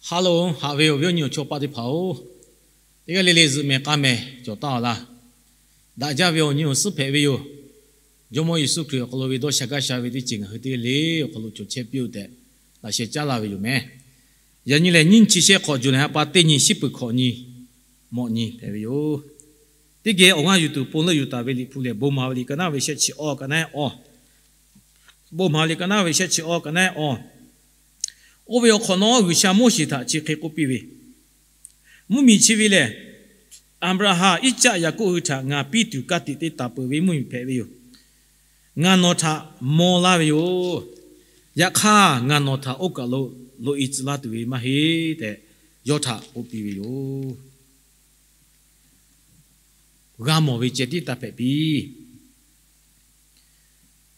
Hello, haꞈ ve awˬ viˉ awˬ nyi awˬ chaw paˆ teˇ hpaˍ-oˬ, teˇ g'aˇ le le zuhꞈ mehˍ k'a mehˍ cawˬ taˍ-a laˇ. Daꞈ jaˇ ve awˬ nyi awˬ suhˉ hpehꞈ ve yoˬ. Jawˇmawˇ Yeˍsuˆ Hkriꞈ awˬ hk'aw lo ve dawˇ sha gaˇ sha ve teˇ ceuˬ ngaˬ hui teˇ g'aˇ le awˬ hk'aw lo cawˬ chehˇ piˇ-oˆ tehꞈ laꞈ sheh caˉ laˇ ve yoˬ meh. Yaꞈ nyi lehˬ, nyiˇ chi shehˆ hk'awꞈ July ha pa teˇ nyi, shiˉ peuˬ hkawꞈ nyi, mawꞈ nyi hpehꞈ ve yoˬ. Teˇ geh awˬ g'aˇ yuˬ tuˬ pon leuˆ yuˬ taˍ ve Liꞈ hpu lehˬ, Bon maˍ ve liꞈ ka naˉ ve shehˆ chi awˇ ka naˉ awˇ, Bon maˍ ve liꞈ ka naˉ ve shehˆ chi awˇ ka naˉ awˇ. Oˇ ve awˬ hk'awꞈ nawˉ, G'uiˬsha Moˉseˍ htaꞈ chi hk'e k'oˆ piˇ ve, Mvuhˇmiˬ chi ve lehˬ, Aˍbraˍhanˍ, Iˉcaˆ, Yaˍkoˆ hui htaꞈ ngaˬ piˇ tuˬ ka tiꞈ te taˍ peuˬ ve mvuhˇmiˬ hpehꞈ ve yoˬ. Ngaˬ nawˬ htaꞈ maw laˇ ve yoˬ. Yaꞈ hk'aˇ, ngaˬ nawˬ htaꞈ oˇ kaˬ lo loꞈ-e tcuh laˇ tuˬ ve maˇ heˆ tehꞈ, yawˇ htaꞈ k'oˆ piˇ ve yoˬ. G'a mawˬ ve ceh tiˉ taˇ hpehꞈ piˇ.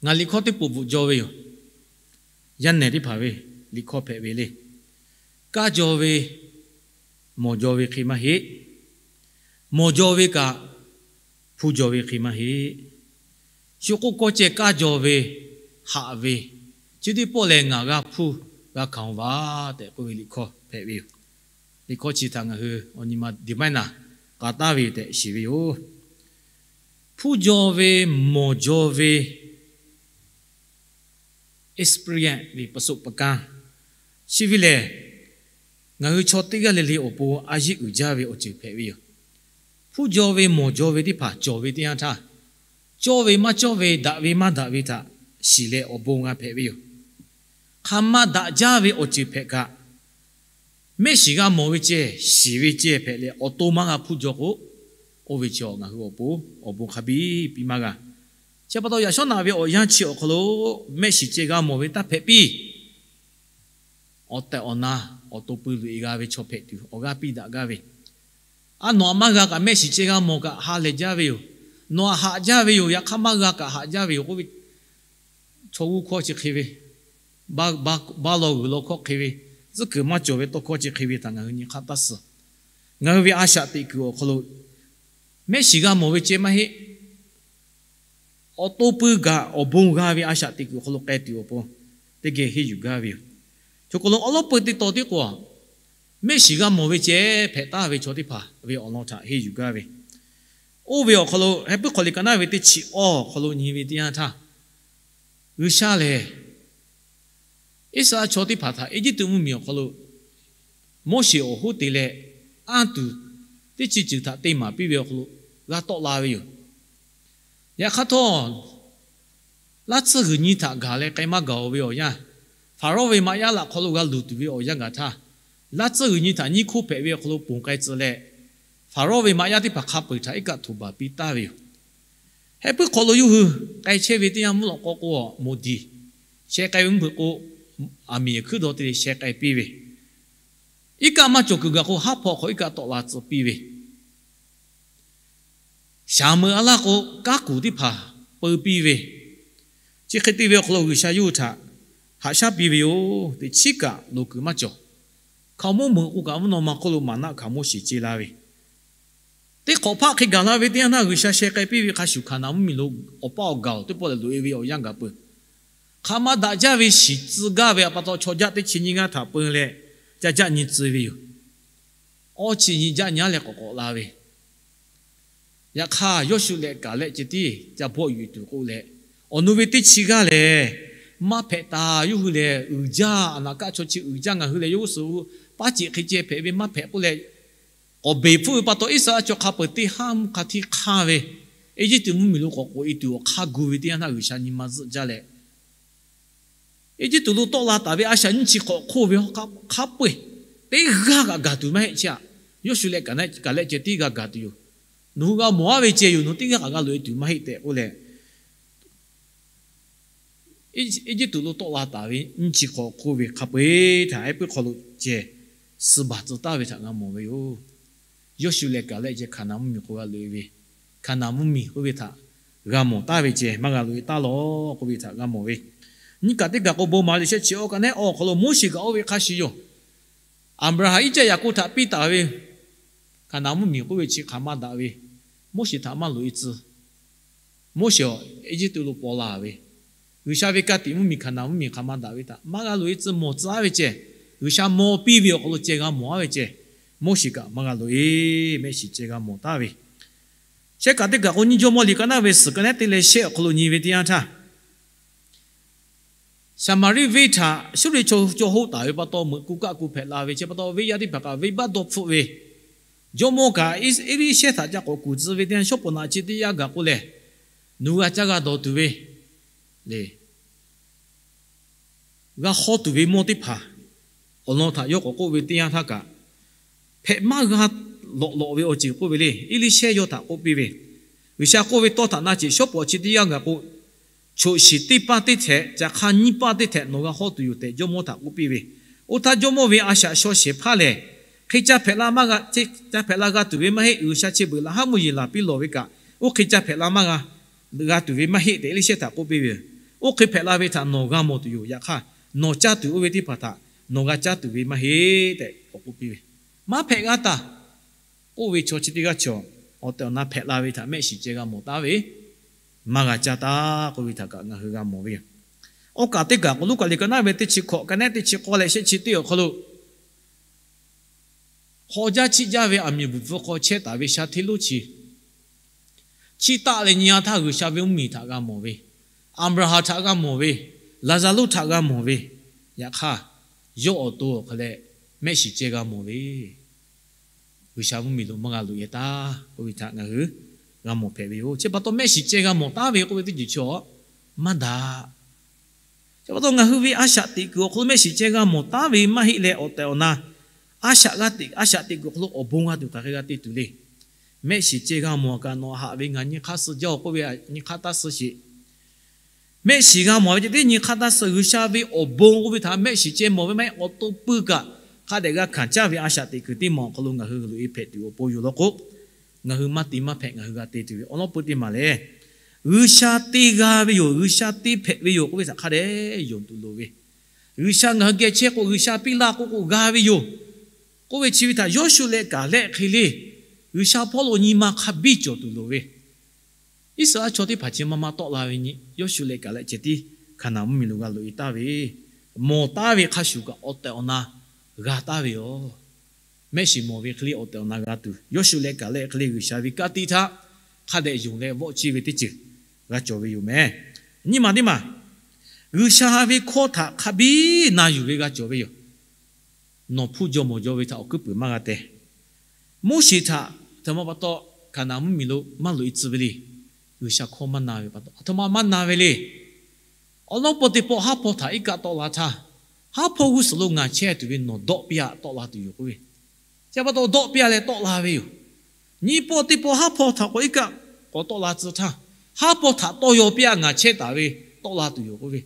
Ngaˬ liꞈ hkawˇ teˇ poꞈ bvuhꞈ jaw ve yoˬ. Yaˇ nehˬ teˇ hpaˍ ve liꞈ hkawˇ hpehꞈ ve le. Kaˇ jaw ve, mawˬ jaw ve hk'e maˇ heˆ. Mawˬ jaw ve kaꞈ, hpu jaw ve hk'e maˇ heˆ. Shu k'oˆ kawˇ ceh kaˇ jaw ve, haꞈ ve, chi teˇ pawˆ lehˬ ngaˬ g'a hpuˇ g'a hkanˍ-oˬ vaˬ tehꞈ k'oˆ ve liꞈ hkawˇ hpehꞈ ve yoˬ. Liꞈ hkawˇ chi htaꞈ ngaˬ hui awˬ nyi ma deˍbaˆeˉnaˬ k'a taˍ ve tehꞈ shiˍ ve yoˬ. Hpu jaw ve, mawˬ jaw ve, experience ve ประสบการณ์ chi ve lehˬ, ngaˬ hui chaw teˇ g'aˇ le le awˬ pon a yeˆ uiˍ jaˇ ve awˬ ceuˬ hpehꞈ ve yoˬ. Hpu jaw ve, mawˬ jaw ve teˇ hpaˍ cawˬ ve teˇ yanˇ htaˇ, cawˇ ve maˇ cawˇ ve, daꞈ ve maˇ daꞈ ve htaꞈ shiˍ leh awˬ bon g'a hpehꞈ ve yoˬ. Hk'aˬ ma daꞈ jaˇ ve awˬ ceuˬ hpehꞈ kaꞈ, mehˆ shiˍ g'a mawˬ ve ceh, shiˍ ve ceh hpehꞈ leh awˬ to maˇ g'a hpuˇ jaw k'o, oˇ ve chi ngaˬ hui awˬ pon awˬ bon hk'a biˇ piˇ maˇ g'a. Chi pa taw, yaꞈ shawˉ naꞈ ve awˬ yanˇ chi awˬ hk'aw lo mehˆ shiˍ ceh g'a mawˬ ve taˇ hpehꞈ piˇ. Awˬ tehˬ awˬ na awˬ to pui loꞈ-e g'a ve chaw hpehꞈ tuˬ awˬ g'aˇ piˇ daꞈ gaˇ ve, a nawˬ aꞈ maˇ g'a kaꞈ mehˆ shiˍ ceh g'a mawˬ kaꞈ ha lehˬ jaˇ ve yoˬ. Nawˬ aꞈ haꞈ jaˇ ve yoˬ. Yaꞈ hk'aˇ maˇ g'a kaꞈ haꞈ jaˇ ve yoˬ k'oˆ ve, chaw g'uˇ hkawˇ chi hk'e ve, baˇ law g'uiˬ law hkawˇ hk'e ve, tcuhˉ kuiˬ maˇ cawˬ ve tawˇ hkawˇ chi hk'e ve htaꞈ ngaˬ hui nyi hk'aˇ taˇ suh. Ngaˬ hui ve a shaꞈ teꞈ kuiˬ awˬ hk'aw lo mehˆ shiˍ g'a mawˬ ve ceh maˇ heˆ. Awˬ to pui gaꞈ awˬ bon g'a ve a shaꞈ teꞈ kuiˬ awˬ hk'aw lo k'ai tuˬ awˬ pon teˇ geh henˇ yuˬ gaˇ ve yoˬ. Chaw k'aw lo awˉ lawˉ peu teˇ taw tiˉ k'o, mehˆ shiˍ g'a mawˬ ve ceh hpehꞈ taˍ ve chaw teˇ hpaˍ ve awˬ lawn htaꞈ henˇ yuˬ gaˇ ve, oˇ ve awˬ hk'aw lo Heh puiˉ hk'aw liꞈ ka naˉ ve teˇ chi awˇ awˬ hk'aw lo nyi ve teˇ yanˇ htaˇ, G'uiˬsha lehˬ Iˉsaˍreˍlaˆ chaw teˇ hpaˍ htaꞈ Eˇjiˇtuꞈ mvuhˇmiˬ awˬ hk'aw lo Moˉseˍ awˬ hoˉ te leh anˇ tuˬ teˇ chi ceuˬ htaꞈ te maˍ piˇ ve awˬ hk'aw lo g'a tawˆ la ve yoˬ. Yaꞈ hk'aˇ htawˇ, laˇ tsuhˇ g'uiˬ nyi htaꞈ gaˬ leh k'ai maˇ gaˬ-oˬ ve awˬ yanˇ, Hpaˍrawˇ ve maꞈ yaˇ laꞈ hk'aw lo g'a luˬ tuˬ ve awˬ yanˇ gaˬ htaˇ, laˇ tsuhˇ g'uiˬ nyi htaꞈ nyiˇ hkoˇ hpehꞈ ve awˬ hk'aw lo ponˬ k'ai tcuh leh, Hpaˍrawˇ ve maꞈ yaˇ teˇ hpaˍ hk'a peu-eˬ htaꞈ iˉ kaˆ htoꞈ baˬ piˇ taˍ ve yoˬ. Heh puiˉ hk'aw lo yawˇ hui k'ai chehˇ ve teˇ yanˇ mvuhˇ lawꞈ k'aw k'o, moˍ diˍ sheh k'ai ve mvuhˇ hpeuꞈ k'o, aˬ miˍ hkuiˉ daw te leh sheh k'ai piˇ ve, iˉ kaˆ maˇ cawˬ kuiˬ gaˬ k'o, haˉ hpaw hk'aw iˉ kaˆ tawˆ la tcuh piˇ ve, shaˍ meuꞈ a laˇ k'o, kanˉ kuˬ teˇ hpaˍ peu piˇ ve, chi hk'e te ve awˬ hk'aw lo G'uiˬsha yawˇ hui htaꞈ haꞈ shaˉ piˇ ve yoˬ. Teꞈ chiˉ kaꞈ loˍ kuiˬ maˇ cawˬ. Hkaoˍmonˇ meuꞈ k'o kaꞈ mvuhˇ naw ma hk'oˆ lo maˍnaˆ hkaoˍmonˇ shiˍ ce la ve, teˇ hk'awꞈ hpaˆ hk'e gaˬ la ve teˇ yanˇ htaˇ, G'uiˬsha sheh k'ai piˇ ve hk'a shuˍ, Hkaˍnanˍ mvuhˇmiˬ lo awˬ paˇ awˬ gaˬ awˬ teˇ pawˆ lehˬ loꞈ-e ve awˬ yanˇ gaˬ peuˬ. Hk'aˬ ma daꞈ jaˇ ve shiˍ tcuh gaˇ ve pa taw, chaw jaˆ teˇ chi nyiˇ g'aˇ htaꞈ peu leh ca jaˆ nyi tcuh ve yoˬ. Awˇ chi nyi jaˆ nyi-a leh k'awꞈ k'awꞈ la ve, yaꞈ hk'aˇ, Yawˇshuˆ leh Kaˍlehˆ ceh tiˉ ca bawˆ yuˬ tuˬ k'oˆ leh, awˬ nu ve teˇ chi g'aˇ lehˬ, maˇ hpehꞈ taˍ. Yawˇ hui lehˬ uiˍ jaˇ, aˬ naˍ kaˆ chaw chi uiˍ jaˇ, ngaˬ hui lehˬ yawˇ hui suhˍ paˉ ceꞈ hk'e ceh hpehꞈ ve maˇ hpehꞈ k'oˆ leh, k'awꞈ beˬ hpfuhˆ ve pa taw, Iˉsaˍreˍlaˆ chaw hk'a peu-eˬ teˇ haˉ mvuhˇ hk'a htiˇ hk'anˇ ve, Eˇjiˇtuꞈ mvuhˇmiˬ lo k'awꞈ k'oꞈ-e tuˬ awˬ hk'aˇ gu ve teˇ yanˇ htaˇ, G'uiˬsha nyi ma zuhˆ jaˇ leh, Eˇjiˇtuꞈ lo tawˆ la taˍ ve a shaꞈ nyiˇ chi hk'awꞈ hk'oˆ ve hk'a peu-eˬ teˇ g'aˇ kaꞈ gaˬ tuˬ maˇ heˆ. Chi aꞈ, Yawˇshuˆ leh Kaˍlehˆ ceh tiˉ g'a gaˬ tuˬ yoˬ. Nawˬ hui g'a mawˬ-a ve ceh yoˬ. Nawˬ teˇ g'aˇ kaꞈ g'a loꞈ-e tuˬ maˇ heˆ tehꞈ k'oˆ leh, Eˇjiˇtuꞈ lo tawˆ la taˍ ve nyiˇ chi hk'awꞈ hk'oˆ ve hk'a peu-eˬ htaꞈ ehˉ puiˉ hk'aw lo ceh suh baˬ tcuh taˍ ve htaꞈ g'a mawˬ ve yoˬ. Yawˇshuˆ leh Kaˍlehˆ ceh Hkaˍnanˍ mvuhˇmiˬ k'o g'a loꞈ-e ve, Hkaˍnanˍ mvuhˇmiˬ k'oˆ ve htaꞈ g'a mawˬ taˍ ve ceh maˇ g'a loꞈ-e taˍ lawˬ k'oˆ ve htaꞈ g'a mawˬ ve. Nyiˇ kaꞈ teˇ kaꞈ k'o, Bon maˍ ve liꞈ shehˆ chi awˇ ka naˉ awˬ hk'aw lo Moˉseˍ kaꞈ oˇ ve hk'a shuˍ yoˬ. Aˍbraˍhanˍ, Iˉcaˆ, Yaˍkoˆ htaꞈ piˇ taˍ ve Hkaˍnanˍ mvuhˇmiˬ k'oˆ ve chi hk'aˬ ma daꞈ ve, Moˉseˍ htaꞈ maˇ loꞈ-e tcuh. Moˉseˍ awˬ Eˇjiˇtuꞈ lo paw la ve, G'uiˬsha ve ka tiꞈ mvuhˇmiˬ Hkaˍnanˍ mvuhˇmiˬ hk'aˬ ma daꞈ ve htaꞈ maˇ g'a loꞈ-e tcuh mawˬ tcuh-a ve ceh, G'uiˬsha maw piˇ ve awˬ hk'aw lo ceh g'a mawˬ-a ve ceh, Moˉseˍ kaꞈ maˇ g'a loꞈ-e. Mehˆ shiˍ ceh g'a mawˬ taˉ ve. Shehˆ kaꞈ teˇ kaꞈ k'o, nyiˇ Jawˇmawˇ liꞈ ka naˉ ve suhˍ ka nehˉ teˇ leh shehˆ awˬ hk'aw lo nyi ve teˇ yanˇ htaˇ, Saˍmaˍriˆ venˇ htaꞈ Suˇriˆ chaw cawˇ hoˆ taˍ ve pa taw, meuꞈ ku kaˆ ku hpehꞈ la ve chi pa taw, venˇ yaˇ teˇ hpaˍ kaꞈ venˇbaˆ dawˇ hpfuhˆ ve, jawˇmawˇ kaꞈ Eˇliˇshehˇ htaꞈ ca k'awꞈ kuˬ tcuh ve teˇ yanˇ, shawˉ pawˍ naꞈ chi teˇ yanˇ gaˬ k'o lehˬ, nawˬ hui g'a caˇ g'a dawˬ tuˬ ve le. G'a hawˇ tuˬ ve mawˇ teˇ hpaˍ awˬ lawn htaꞈ yawˇ k'awꞈ k'oˆ ve teˇ yanˇ htaˇ kaꞈ, hpehꞈ maˇ g'a lawꞈ lawꞈ ve awˬ ceuˬ k'oˆ ve le. Eˇliˇshehˇ yawˇ htaꞈ k'oˆ piˇ ve, G'uiˬsha k'oˆ ve tawˇ htaꞈ na ceˬ, shawˉ pawˍ chi teˇ yanˇ gaˬ k'o, choꞈ shiˍ teˇ paˇ teˇ htehꞈ, caˬ hk'aˇ nyiˇ paˇ teˇ htehꞈ nawˬ g'a hawˇ tuˬ yoˬ tehꞈ jawˇmawˇ htaꞈ k'oˆ piˇ ve. Oˇ htaˇ jawˇmawˇ ve a shaꞈ shaw shehˍ hpaˇ lehˬ, hk'e ca hpehꞈ la maˇ g'a, ca hpehꞈ la g'a tuˬ ve maˇ heˆ. G'uiˬsha chi beuꞈ laꞈ haˉ mvuhˇ yeˬ laˬ piˇ lawˬ ve kaꞈ, oˇ hk'e ca hpehꞈ la maˇ g'a, g'a tuˬ ve maˇ heˆ tehꞈ Eˇliˇshehˇ htaꞈ k'oˆ piˇ ve. Oˇ hk'e hpehꞈ la ve htaꞈ nawˬ g'a mawˬ tuˬ yoˬ. Yaꞈ hk'aˇ, nawˬ caˇ tuˬ oˇ ve teˇ hpaˍ htaꞈ nawˬ g'a caˇ tuˬ ve maˇ heˆ tehꞈ k'awꞈ k'oˆ piˇ ve. Maˇ hpehꞈ g'a taˬ k'oˆ ve chaw chi teˇ g'aˇ chi awˬ tehˬ awˬ na hpehꞈ la ve htaꞈ mehˆ shiˍ ceh g'a mawˬ taˉ ve, maˇ g'a caˇ taˉ k'oˆ ve htaꞈ kaꞈ ngaˬ hui g'a mawˬ ve yoˬ. Oˇ kaꞈ teˇ kaꞈ k'o, Luˉkaꞈ liꞈ ka naˉ ve teˇ chi hkawꞈ ka nehˉ teˇ chi k'awˇ leh shehˆ chi teˇ awˬ hk'aw lo, hk'aw jaˇ chiˆ jaˇ ve aˬ miˍ bvuhˬ hpfuh hk'aw chehˇ taˍ ve sha hteˇ lonˉ chi, chiˇ taˆ leh nyi-a htaˇ G'uiˬsha ve mvuhˇmiˬ htaꞈ g'a mawˬ ve, Aˍbraˍhanˍ htaꞈ g'a mawˬ ve, Laˍzaˍruˆ htaꞈ g'a mawˬ ve, yaꞈ hk'aˇ, yawˇ awˬ to awˬ hk'aw leh mehˆ shiˍ ceh g'a mawˬ ve, G'uiˬsha mvuhˇmiˬ lo maˇ g'a loꞈ-e taˉ k'oˆ ve htaꞈ ngaˬ hui g'a mawˬ hpehꞈ ve yoˬ. Chi pa taw mehˆ shiˍ ceh g'a mawˬ taˉ ve k'oˆ ve teˇ ceuˬ chi awˬ maˇ daꞈ. Chi pa taw ngaˬ hui ve a shaꞈ teꞈ kuiˬ awˬ hk'aw lo mehˆ shiˍ ceh g'a mawˬ taˉ ve maˇ heˆ leh, awˬ tehˬ awˬ na a shaꞈ g'a teꞈ, a shaꞈ teꞈ kuiˬ awˬ hk'aw lo awˬ bon g'a tuˬ hk'aˬ hk'e g'a te tuˬ le. Mehˆ shiˍ ceh g'a mawˬ kaꞈ nawˬ haꞈ ve ngaˬ nyi hk'aˇ suh jaˇ-oˬ k'oˆ ve, nyi hk'aˇ taˇ suh sheˍ. Mehˆ shiˍ g'a mawˬ ve ceh tiˉ nyi hk'aˇ taˇ suh, G'uiˬsha ve awˬ bon k'oˆ ve htaꞈ mehˆ shiˍ ceh mawˬ ve maˇ heˆ. Awˬ to pui kaꞈ hk'a dehꞈ g'a hkanˍ caˇ ve a shaꞈ teꞈ kuiˬ teˇ maˬ awˬ hk'aw lo ngaˬ hui loꞈ-e hpehꞈ tuˬ awˬ pon yoˬ law k'o, ngaˬ hui maˇ te maˇ hpehꞈ, ngaˬ hui g'a te tuˬ ve awˬ lawn peu teˇ maˬ lehˬ, G'uiˬsha te g'a ve yoˬ, G'uiˬsha te hpehꞈ ve yoˬ k'oˆ ve htaꞈ hk'a dehꞈ yonˍ tuˬ loˍ ve. G'uiˬsha ngaˬ hui geh chehˇ k'o, G'uiˬsha piˇ laˇ k'o k'o g'a ve yoˬ k'oˆ ve chi ve htaꞈ Yoˇshuˆ leh Kaˍlehˆ hk'e le, G'uiˬsha hpawˇ lo nyi ma hk'a biˇ cawˬ tuˬ loˍ ve. Iˉsaˍreˍlaˆ chaw teˇ hpaˍ chi ma ma tawˆ la ve nyi, Yoˇshuˆ leh Kaˍlehˆ ceh tiˉ Hkaˍnanˍ mvuhˇmiˬ lo g'a loꞈ-e taˍ ve, mawˬ taˍ ve hk'a shuˍ kaꞈ awˬ tehˬ awˬ na g'a taˍ ve yoˬ. Mehˆ shiˍ mawˬ ve hk'e le awˬ tehˬ awˬ na g'a tuˬ, Yoˇshuˆ leh Kaˍlehˆ hk'e le G'uiˬsha ve ka tiꞈ htaꞈ hk'a dehꞈ yonˍ leh vawˆ chiˇ ve teˇ ceuˬ g'a cawˬ ve yoˬ meh. Nyiˇ maˬ teˇ maˬ, G'uiˬsha ve hkawˇ htaꞈ hk'a biˇ na yuˬ ve g'a cawˬ ve yoˬ. Nawˬ hpuˇ jaw mawˬ jaw ve htaꞈ awˬ hkuiˉ puiˍ maˇ g'a te. Moˉseˍ htaꞈ aˬ htoꞈ ma pa taw Hkaˍnanˍ mvuhˇmiˬ lo maˇ loꞈ-e tcuh ve le. G'uiˬsha hkawˇ maˇ na ve pa taw, aˬ htoꞈ ma maˇ na ve le. Awˬ lawn pawˆ teˇ pawˆ haˉ hpawˇ htaꞈ iˉ kaˆ tawˆ la htaˇ, haˉ hpawˇ g'uˇ suhˍ lo ngaˬ chehˇ tuˬ ve nawˬ dawˆ piˇ-a tawˆ la tuˬ yoˬ k'oˆ ve. Chi pa taw dawˆ piˇ-a leh tawˆ la ve yoˬ. Nyiˇ pawˆ teˇ pawˆ haˉ hpawˇ htaꞈ k'awꞈ iˉ kaˆ k'awꞈ tawˆ la tcuh htaˇ, haˉ hpawˇ htaꞈ tawˇ yaw piˇ-a ngaˬ chehˇ taˍ ve tawˆ la tuˬ yoˬ k'oˆ ve.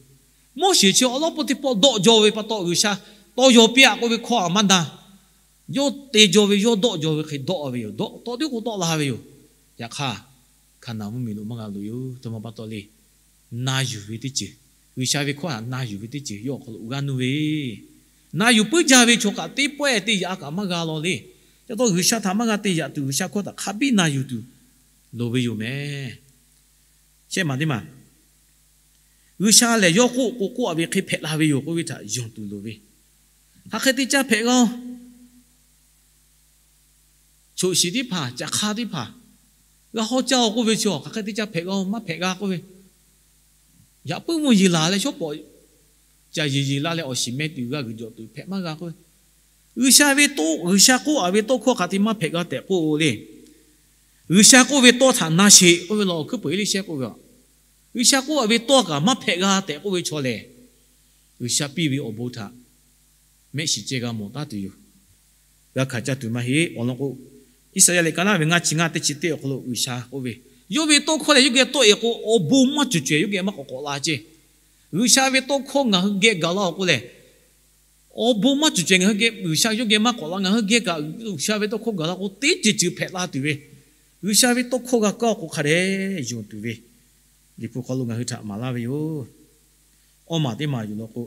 Moˉseˍ chi awˬ lawn pawˆ teˇ pawˆ dawˆ jaw ve pa taw G'uiˬsha tawˇ yaw piˇ-a k'oˆ ve hkawˇ htaꞈ maˇ na. Yawˇ te jaw ve, yawˇ dawˆ jaw ve hk'e dawˆ ve yoˬ. Dawˆ tawˆ tiˉ k'o tawˆ la ve yoˬ. Yaꞈ hk'aˇ, Hkaˍnanˍ mvuhˇmiˬ lo maˇ g'a loꞈ-e-oˬ. Aˬ htoꞈ ma pa taw le. Na yuˬ ve teˇ ceuˬ, G'uiˬsha ve hkawˇ htaꞈ na yuˬ ve teˇ ceuˬ yawˇ awˬ hk'aw lo g'a nuˇ ve, na yuˬ puiˉ jaˇ ve chaw kaꞈ teˇ pawehˇ te yaꞈ kaꞈ maˇ g'a law le. Chi pa taw G'uiˬsha htaꞈ maˇ g'a te yaꞈ tuˬ, G'uiˬsha hkawˇ htaꞈ hk'a biˇ na yuˬ tuˬ loˍ ve yoˬ meh. Shehˆ maˬ teˇ maˬ, G'uiˬsha lehˬ yawˇ k'oˆ k'o k'oˆ-a ve hk'e hpehꞈ la ve yoˬ k'oˆ ve htaꞈ yonˍ tuˬ loˍ ve. Hk'aˬ hk'e te caˇ hpehꞈ g'a-oˬ. Choꞈ shiˍ teˇ hpaˍ, caˬ hk'aˇ teˇ hpaˍ g'a hawˇ caˇ-oˬ k'oˆ ve chi, hk'aˬ hk'e te caˇ hpehꞈ g'a-oˬ, maˇ hpehꞈ g'a k'oˆ ve. Yaꞈ puiˉ mvuhˇ yeˬ laˬ leh shawˉ pawˍ caˬ yeˬ yeˬ la leh awˬ shiˍ meh tuˬ g'a g'uiˬ jawˬ tuˬ hpehꞈ maˇ g'a k'oˆ ve. G'uiˬsha ve tawˇ, G'uiˬsha k'oˆ-a ve tawˇ hkawˇ hk'aˬ hk'e te maˇ hpehꞈ g'a tehꞈ k'oˆ-o le. G'uiˬsha k'oˆ ve tawˇ htaꞈ na sheˍ k'oˆ ve law, awˬ hkuiˉ peuˬ Eˇliˇshehˇ k'oˆ ve, G'uiˬsha k'oˆ-a ve tawˇ kaꞈ maˇ hpehꞈ g'a tehꞈ k'oˆ ve chaw lehˬ, G'uiˬsha piˇ ve awˬ bon htaꞈ mehˆ shiˍ ceh g'a mawˬ taˉ tuˬ yoˬ. G'a hkanˍ caˇ tuˬ maˇ heˆ. Awˬ lawn k'o, Iˉsaˍyaˆ lehˬ ka naˉ ve ngaˇ chi ngaˇ teˇ chi teˇ awˬ hk'aw lo G'uiˬsha k'oˆ ve, yawˇ ve tawˇ hkawˇ lehˬ yawˇ geh tawˆ-e k'o, awˬ bon maˇ cawˬ cawehˬ yawˇ geh maˇ k'awꞈ k'awꞈ la ceˇ. G'uiˬsha ve tawˇ hkawˇ ngaˬ hui geh gaˬ la-oˬ k'o lehˬ, awˬ bon maˇ cawˬ cawehˬ ngaˬ hui geh, G'uiˬsha yawˇ geh maˇ k'awꞈ la, ngaˬ hui geh kaꞈ G'uiˬsha ve tawˇ hkawˇ gaˬ la k'o, teˇ ceuˬ ceuˬ hpehꞈ la tuˬ ve, G'uiˬsha ve tawˇ hkawˇ g'a kaˇ k'o hk'a dehꞈ yonˍ tuˬ ve, Liꞈ hpu hk'aw lo ngaˬ hui htaꞈ maˍ laˇ ve yoˬ. Awˇ maˬ teˇ maˬ yuˬ law k'o,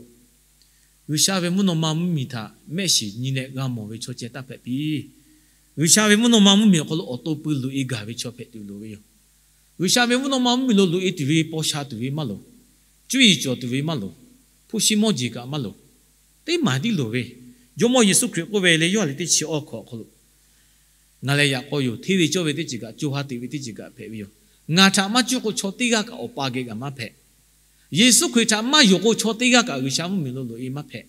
G'uiˬsha ve mvuhˇ naw ma mvuhˇmiˬ htaꞈ mehˆ shiˍ nyi leh g'a mawˬ ve chaw ceh taˇ hpehꞈ piˇ. G'uiˬsha ve mvuhˇ naw ma mvuhˇmiˬ awˬ hk'aw lo awˬ to pui loꞈ-e gaˬ ve chaw hpehꞈ tuˬ loˍ ve yoˬ. G'uiˬsha ve mvuhˇ naw ma mvuhˇmiˬ lo loꞈ-e tuˬ ve paw sha tuˬ ve maˇ loˍ. Cuˇ yiˍ cawˬ tuˬ ve maˇ loˍ. Hpu shi mawˇ jeˬ kaꞈ maˇ loˍ. Teˇ maˬ tiˉ loˍ ve, Jawˇmawˇ Yeˍsuˆ Hkriꞈ k'oˆ ve leh, Yoˇhanˬ liꞈ teˇ chi awˇ hkawꞈ awˬ hk'aw lo, Ngaˬ lehˬ yaꞈ k'aw yoˬ, hteˇ ve cawˇ ve teˇ ceuˬ kaꞈ, co ha teꞈ ve teˇ ceuˬ kaꞈ hpehꞈ ve yoˬ. Ngaˬ htaꞈ maˇ cuˇ k'o, chaw teˇ g'aˇ kaꞈ Awˬ pa geh kaꞈ maˇ hpehꞈ. Yeˍsuˆ Hkriꞈ htaꞈ maˇ yonˍ k'o, chaw teˇ g'aˇ kaꞈ G'uiˬsha mvuhˇmiˬ lo loꞈ e maˇ hpehꞈ.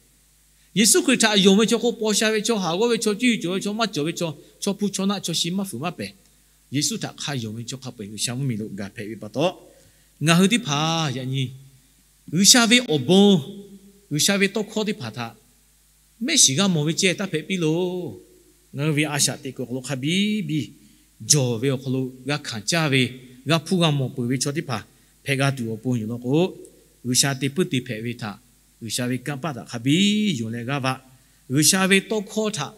Yeˍsuˆ Hkriꞈ htaꞈ yonˍ ve chaw k'o, paw sha ve chaw, haˍ g'awˇ ve chaw, cuˇ yiˍ cawˬ ve chaw, maˇ cawˬ ve chaw, chaw hpu chaw naˆ chaw shi maˇ fuiˍ maˇ pehˍ. Yeˍsuˆ htaꞈ hk'a yonˍ ve chaw hk'a peu-eˬ G'uiˬsha mvuhˇmiˬ lo gaˬ hpehꞈ ve pa taw, ngaˬ hui teˇ hpaˍ yaꞈ nyi G'uiˬsha ve awˬ bon, G'uiˬsha ve tawˇ hkawˇ teˇ hpaˍ htaꞈ mehˆ shiˍ g'a mawˬ ve ceh taˇ hpehꞈ piˇ loˬ. Ngaˬ hui ve a shaꞈ teꞈ kuiˬ awˬ hk'aw lo hk'a biˇ biˇ jawˬ ve awˬ hk'aw lo g'a hkanˍ caˇ ve, g'a hpuˇ g'a mawˬ peuˬ ve chaw teˇ hpaˍ hpehꞈ g'a tuˬ awˬ pon yoˬ law k'o, G'uiˬsha te puiˉ te hpehꞈ ve htaꞈ, G'uiˬsha ve kanˇ paˆ htaꞈ hk'a biˇ yonˍ leh g'aˇ va. G'uiˬsha ve tawˇ hkawˇ htaꞈ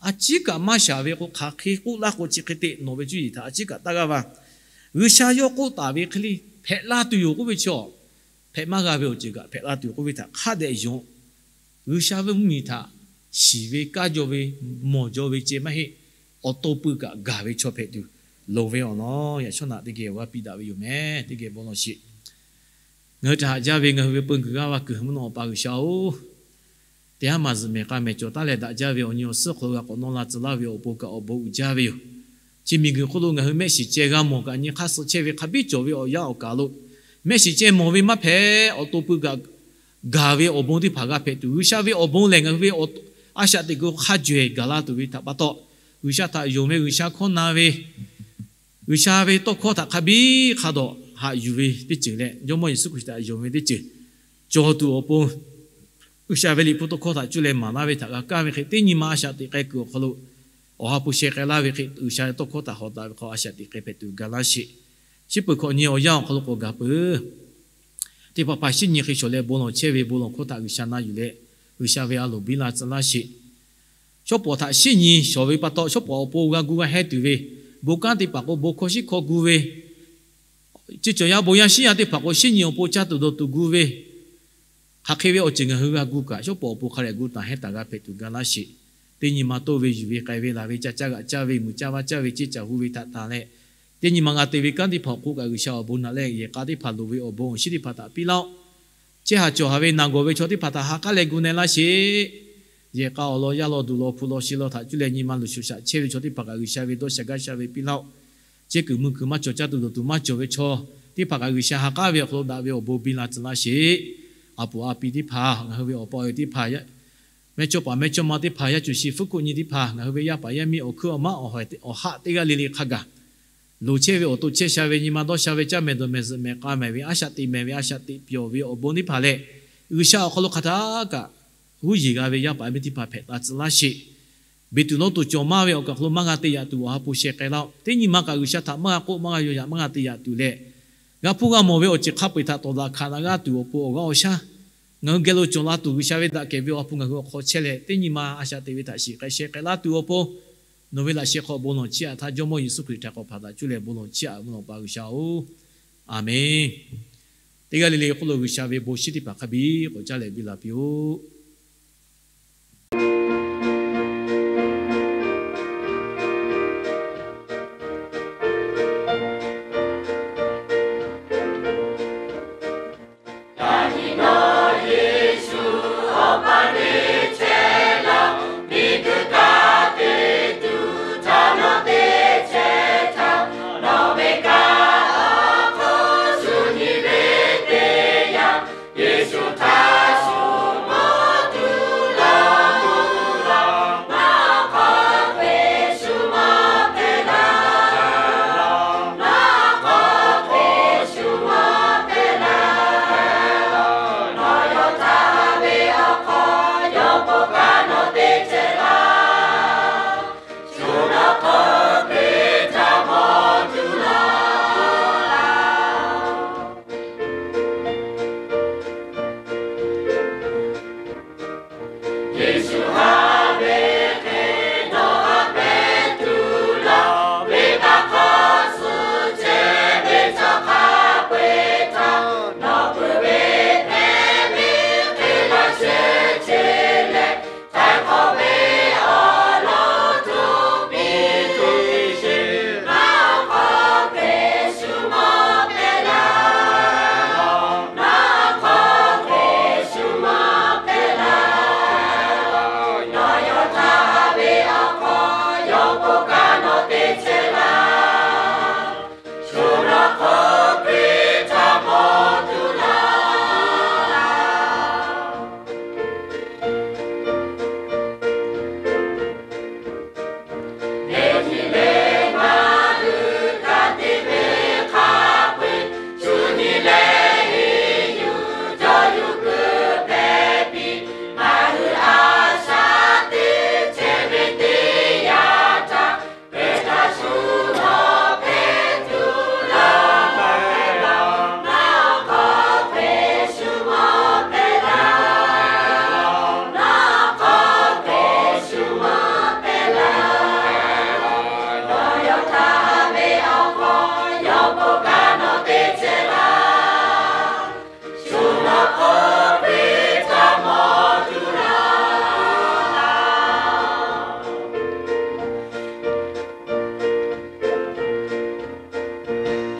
a ciˉ kaꞈ maˇ shaˍ ve k'o, hk'aˬ hk'e k'oˆ laˇ k'o, chi hk'e te nawˬ ve cuˇ yiˍ htaꞈ a ciˉ kaꞈ taˇ g'aˇ va. G'uiˬsha yawˇ k'oˆ taˍ ve hk'e le hpehꞈ la tuˬ yoˬ k'oˆ ve chaw, hpehꞈ maˇ g'a ve awˬ ceuˬ kaꞈ hpehꞈ la tuˬ k'oˆ ve htaꞈ hk'a dehꞈ yonˍ. G'uiˬsha ve mvuhˇmiˬ htaꞈ shiˍ ve, kaˇ jaw ve, mawˬ jaw ve ceh maˇ heˆ. Awˬ to pui kaꞈ gaˬ ve chaw hpehꞈ tuˬ loˍ ve awˬ lawn, yaꞈ shawˉ naꞈ teˇ geh awˬ g'aˇ piˇ daꞈ ve yoˬ meh. Teˇ geh bon lawˬ sheˍ. Ngaˬ hui htaꞈ haꞈ jaˇ ve ngaˬ hui ve peu kuiˬ g'aˇ va kuiˬ mvuhˇ naw Awˬ pa G'uiˬsha-oˬ, teˇ haˉ maˬ zuhꞈ mehˬ k'a mehˬ cawˬ taˉ leh daꞈ jaˇ ve awˬ nyi awˬ suhˉ hk'aw lo g'a k'awꞈ nawˇ la tcuh laˇ ve awˬ pon kaꞈ awˬ bon uiˍ jaˇ ve yoˬ. Chi miˬguiˬ hk'oˆ lo ngaˬ hui mehˆ shiˍ ceh g'a mawˬ kaꞈ nyi hk'aˇ suh chehˇ ve hk'a biˇ cawˬ ve awˬ yanˇ awˬ kaˍ lo, mehˆ shiˍ ceh mawˬ ve maˇ hpehꞈ, awˬ to pui kaꞈ gaˬ ve awˬ bon teˇ hpaˍ g'a hpehꞈ tuˬ, G'uiˬsha ve awˬ bon lehˬ ngaˬ hui ve a shaꞈ teꞈ kuiˬ hk'a jawehˬ gaˬ la tuˬ ve htaꞈ pa taw, G'uiˬsha htaꞈ yonˍ ve, G'uiˬsha hkawˇ na ve, G'uiˬsha ve tawˇ hkawˇ htaꞈ hk'a biˇ hk'a dawꞈ haꞈ yuˬ ve teˇ ceuˬ leh, Jawˇmawˇ Yeˍsuˆ Hkriꞈ htaꞈ yonˍ ve teˇ ceuˬ cawˬ tuˬ awˬ pon, G'uiˬsha ve liꞈ hpu tawˇ hkawˇ htaꞈ cuˇ leh maˍ laˇ ve htaꞈ g'a kaˇ ve hk'e, teˇ nyi ma a shaꞈ teꞈ k'ai kuiˬ awˬ hk'aw lo Awˬ ha hpu sheh k'ai laˇ ve hk'e, G'uiˬsha ve tawˇ hkawˇ htaꞈ hawꞈ daꞈ ve hk'aw a shaꞈ teꞈ k'ai hpehꞈ tuˬ ga laˇ sheˍ. Chi peuˬ hkawꞈ nyi awˬ yanˇ awˬ hk'aw lo k'awꞈ gaˬ peuˬ. Teˇ hpaˍ hpaˍ shinˉ nyi hk'e shawˍ leh bon lawˬ chehˇ ve bon lawˬ hkawˇ htaꞈ G'uiˬsha na yuˬ leh, G'uiˬsha ve a loˍ biˇ la tcuh laˇ sheˍ. Shawˉ pawˍ htaꞈ shinˉ nyi shawˍ ve pa taw, shawˉ pawˍ awˬ pon g'a gu g'a hehˇ tuˬ ve, bon kanˉ teˇ hpaˍ k'o bon hkawˇ shiˉ hkawˇ gu ve, chi cawˬ yaˇ bon yaˇ shinˉ yaˇ teˇ hpaˍ k'o shinˉ nyi awˬ pon caˇ tuˬ dawˬ tuˬ gu ve, hk'aˬ hk'e ve awˬ ceuˬ ngaˬ hui g'a gu kaꞈ, shawˉ pawˍ awˬ pon hk'a dehꞈ gu taˍ hehnˇ taˍ g'a hpehꞈ tuˬ ga laˇ sheˍ. Teˇ nyi ma toˇ ve yuˬ ve k'ai ve laˬ ve caˇ caˇ g'aꞈ caˇ ve mui caˇ vaˇ caˇ ve ceˇ caˬ hu ve htaꞈ tanˬ leh, teˇ nyi ma g'a te ve kanˉ teˇ hpaˍ awˬ hk'oˆ kaꞈ G'uiˬsha awˬ bon naꞈ leh yehˬ k'a teˇ hpaˍ loˍ ve awˬ bon awˬ shinˉ teˇ hpaˍ htaꞈ piˇ laˇ-oˆ. Chehˇ haˍ cawˬ haˍ ve naˬ gawˬ ve chaw teˇ hpaˍ htaꞈ ha k'aˉ leh gu na laˇ sheˍ. Yehˬ k'a awˬ lawn yaˇ lawn duˬ lawn hpu lawn shi lawn htaꞈ cuˇ leh nyi ma luˬ shuˍ shaꞈ chehˇ ve chaw teˇ hpaˍ kaꞈ G'uiˬsha ve dawˇ sha gaˇ sha ve piˇ laˇ-oˆ. Chehˇ kuiˬ mui kuiˬ maˇ cawˬ caˇ tuˬ dawˬ tuˬ maˇ cawˬ ve chaw teˇ hpaˍ kaꞈ G'uiˬsha ha k'aˉ ve awˬ hk'aw lo daꞈ ve awˬ bon biˇ la tcuh laˇ sheˍ. A puˍ a pi teˇ hpaˍ, ngaˬ hui ve awˬ pa awˬ e teˇ hpaˍ, mehˇchawˇ paˍ mehˇchawˇma teˇ hpaˍ, yaˇ cuˬ shi fuˉ hkuˆ nyi teˇ hpaˍ, ngaˬ hui ve yaˇ paˍ yaˇ miˇ awˬ hkuiˉ awˬ maˉ awˬ haꞈ teˇ g'aˇ le le hk'a gaˬ loˍ chehˇ ve awˬ to chehˇ sha ve nyi ma dawˇ sha ve caˇ mehˍ dawˬ mehˍ zuhꞈ mehˍ k'a mehˍ ve a shaꞈ teꞈ mehˍ ve a shaꞈ teꞈ pyawˬ ve awˬ bon teˇ hpaˍ leh, G'uiˬsha awˬ hk'aw lo hk'aˬ htaˇ kaꞈ g'uˇ yeˬ g'a ve yaˇ paˍ yaˇ miˇ teˇ hpaˍ hpehꞈ la tcuh laˇ sheˍ. Beˬ tuˬ lawˇ tuˬ cawˬ maˇ ve awˬ kaˬ hk'aw lo maˇ g'a te yaꞈ tuˬ awˬ ha hpu sheh k'ai laˇ-oˆ. Teˇ nyi ma kaꞈ G'uiˬsha htaꞈ maˇ g'a k'oˆ maˇ g'a yaw yaꞈ maˇ g'a te yaꞈ tuˬ leh, g'a hpuˇ g'a mawˬ ve awˬ ceuˬ hk'a peu-eˬ htaꞈ tawˍ daꞈ hkanˍ daꞈ g'aˇ tuˬ awˬ pon awˬ g'aˇ awˬ shaˉ ngaˬ hui geh lo cawˬ la tuˬ G'uiˬsha ve daꞈ kehˬ ve awˬ ha hpu ngaˬ hui awˬ hk'aw chehˇ leh, teˇ nyi ma a shaꞈ teꞈ ve htaꞈ shiˍ k'ai sheh k'ai laˇ tuˬ awˬ pon, nawˬ ve laꞈ sheh hk'aw bon lawˬ chiˇ aꞈ htaˇ Jawˇmawˇ Yeˍsuˆ Hkriꞈ htaꞈ k'awꞈ hpaˍ htaꞈ cuˇ leh bon lawˬ chiˇ aꞈ mvuhˇ naw pa G'uiˬsha-oˬ, Aˍmenˬ. Teˇ g'aˇ le le hk'oˆ lo G'uiˬsha ve bon shinˉ teˇ hpaˍ hk'a biˇ k'awꞈ caˇ leh biˇ la piˇ-oˆ.